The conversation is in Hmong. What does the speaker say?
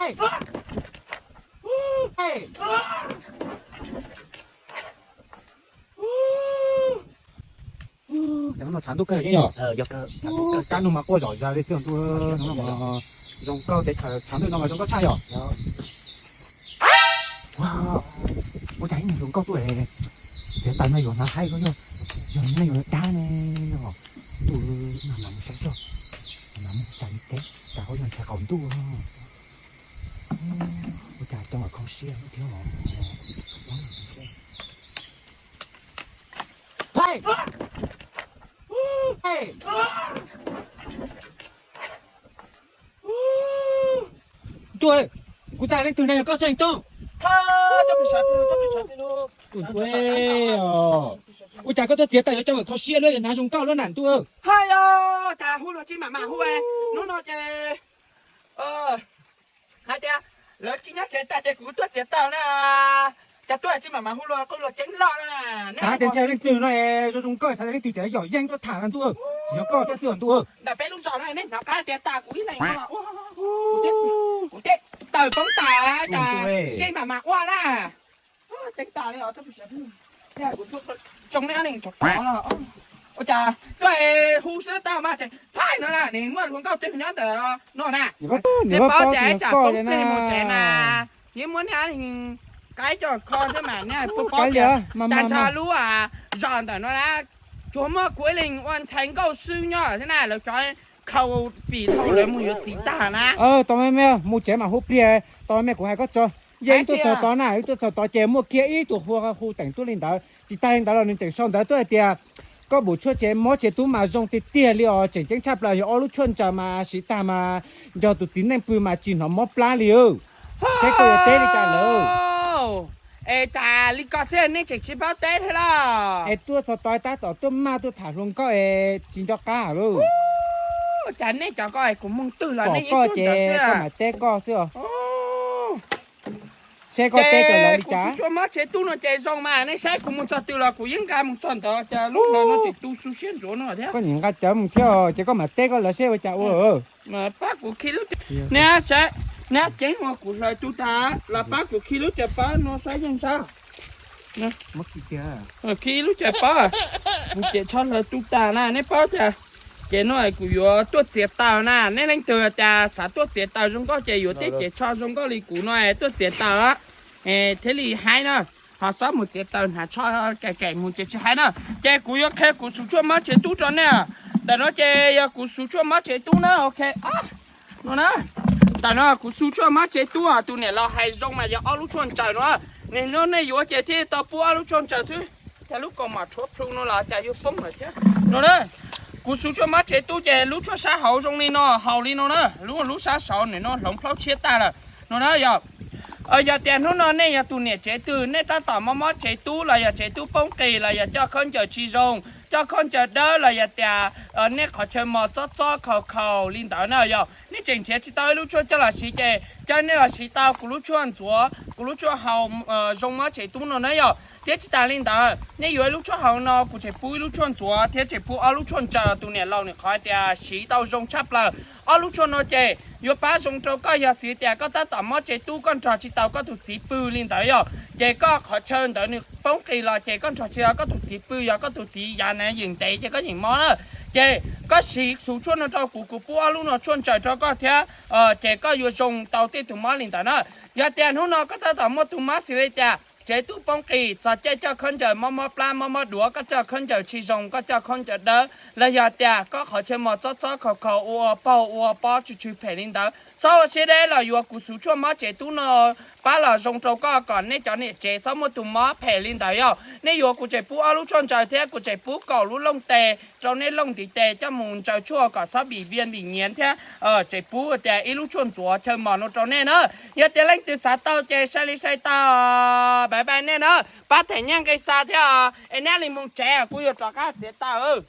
Cov no tshav ntuj kawg yeej yom. Kab nug mas quaj zom zaws li xwb ntuj. No mas zoo nkauj, teb chaws tshav ntuj no mas zoo nkauj tshaj yom. Ua cas ib niag hluas nkauj tuaj es txiav taws no yuav hnav haib ko yog, yog neeg yuav dab ne. Ntuj, no mas mus saib tso, no mas mus saib teb, cas ho yog ntshai qaum ntuj. Ua cas coj kho siab thiab os. Ntuj, kuv tas leej twg na, yog koj xeem Tooj. Ntuj, ua cas koj tuaj txiav taws yuav coj kho siab luaj, hnav zoo nkauj luaj na ntuj. Hais yog tas hu los tsis mam mam hu, hnub no ces hais tias lawv tsis nyob tsev tag ces kuv tuaj txiav taws na. Cas tuaj tsis mam mam hu los, qw los ceeb loj na. Xav tias ntshai leej twg no, zoo zoo nkauj xav tias leej twg tseem yog yog yeej tuaj tham na ntuj. Tsis yog koj thiab xwb ntuj. Ntawm peb lub zos no nej hnov qab tias tas kuv ib leeg no los ua kuv tej taws poob tas, cas tsis mam mam ua na. Ceeb tas li os. Tsoo nej ob leeg tso tod los. Ua cas tuaj hu xwb tau mas tseem thaij no na, nws muaj hluas nkauj twg nyob ntawm no na. Nej paub tias tsam poob plig mus tsev mas yeej muab nej ob leeg qaib coj kho thiab mas nej paub tias tag nrho lub zos ntawm no na tsuas muaj kuv ib leeg ua ntxhais nkauj xwb nyob thiab na, lawv cov khaus pim dhau lawv mus yuav txiv tag na. Tau me me, mus tsev mam hu pliag. Tau me me, kuv hais koj tso, yeej tuaj txog tod na, tuaj txog tod ces muaj kiag ib tug hu hu teem tuaj li ntawd. Tsis tas li ntawd los nws tseem sau ntawv tuaj hais tias koj npum tshuaj tsev mob tsev tub mas zoo tiag tiag li os, tseem ceeb tshaj plaws yog ob lub tshuaj ntsaws mas siv tag mas nco tus txiv neej pw mas tsis hnov mob plab li. Seb koj yuav teb li cas lawm. Es cas li ko xwb nej tseem tsis paub teb thiab los? Es tuaj txog tod tab tom tuaj maj tuaj tham hluas nkauj es tsis nco qab lawm. Cas nej cov ko es kuv mus twg los nej yeej tuaj ntawd xwb. Koj mam teb koj xwb os. Seb koj teb rau lawv li cas. Kuv xu tshuaj mob tsev tub no ces zoo mas nej saib kuv mus txog twg los kuv yeej nqa mus txog ntawd, cas lub hnov no tseem tu xu siab ntsuav no thiab. Koj nim nqa cawv mus thiab ces koj mam teb koj lawv seb ua cas ua. Pab kuv khi lub, nej saib, nej ceeb ua kuv hlawv tu tas los pab kuv khi lub cawv pab no saib yeej sab. Khi lub cawv pab, ces tsho hlawv tu tas na nej paub tias. Ces no kuv yuav tuaj txiav taws na, nej leej twg cas xav tuaj txiav taws zoo nkauj ces yuav tej cev tsho zoo nkauj li kuv no tuaj txiav taws thiaj li haib na. Ho xob mus txiav taws hnav tsho kaim kaim mus ces tsis haib na. Ces kuv yuav qhia kuv xu tshuaj mob tsev tub rau nej. Ntawm no ces yog kuv xu tshuaj mob tsev tub na, ok. No na, ntawm no kuv xu tshuaj mob tsev tub, tus niam laus hais zoo mas yog ob lub tshuaj ntsaws no. Nim no nej yuav ces thiaj tau pub ob lub tshuaj ntsaws xwb. Cas lub kaus mom tshuav plhu no los cas yuav poob lawm thiab no na. Kuv xu tshuaj mob tsev tub ces lub tshuaj sab hauv zoo li no, haus li no na, lub lub sab saud nim no hloov plaub tshiab tag lawm no na. Yog, yog tias hnub no nej yog tus niam tsev twg nej tab tom mob mob tsev tub los yog tsev tub poob qis los yog coj khaub ncaws tsis zoo, coj khaub ncaws dawb los yog tias nej qhov chaw mos txob txob khaus khaus li ntawd na, yog nej tseem nrhiav tsis tau ib lub tshuaj coj los siv ces coj nej los siv tau kuv lub tshuaj ntxuav, kuv lub tshuaj haus zoo mob tsev tub no na yog. Thiab tsis tas li ntawd nej yuav ib lub tshuaj haus no kuv tseem pub ib lub tshuaj ntxuav thiab tseem pub ob lub tshuaj ntsaws, tus niam laus nws qhov tias siv tau zoo tshaj plaws. Ob lub tshuaj no ces yuav pab zoo rau koj yog xws tias koj tab tom mob tsev tub koj nrog tsis tau koj tus txiv pw li ntawd yog, ces koj qhov chaw ntawd nws poob qis los ces koj nrog tsis tau koj tus txiv pw, yog koj tus txiv yav na yeem ntev ces koj yeem mob na. Ces koj siv xu tshuaj no rau kuv, kuv pub ob lub no tshuaj ntsaws rau koj thiab, ces koj yuav zoo tau tej tus mob li ntawd na. Yog tias hnub no koj tab tom muaj tus mob xws li tias tsev tub poob qis, txog caij coj khaub ncaws mob mob plab mob mob duav, koj coj khaub ncaws tsis zoo, koj coj khaub ncaws dawb, los yog tias koj qhov chaw mos txob txob khaus khaus ua paug ua pob tsw tsw phem li ntawd, txhob ua siab deb los yuav kuv xu tshuaj mob tsev tub no pab los zoo rau koj kom nej cov niam tsev txhob muaj tus mob phem li ntawd yog. Nej yuav kuv tseem pub ob lub tshuaj ntsaws thiab kuv tseem pub kaum lub looj tes rau nej looj ntiv tes coj mus ntsaws tshuaj kom txhob vim vias vim nyiav thiab tseem pub tias ib lub tshuaj ntxuav chaw mos no rau nej na. Yog tias leej twg xav tau ces sai li sai tau, bye bye nej na. Pab them nyiaj nqi xa thiab os, es nej li mus tsev kuv yuav rov qab txiav taws.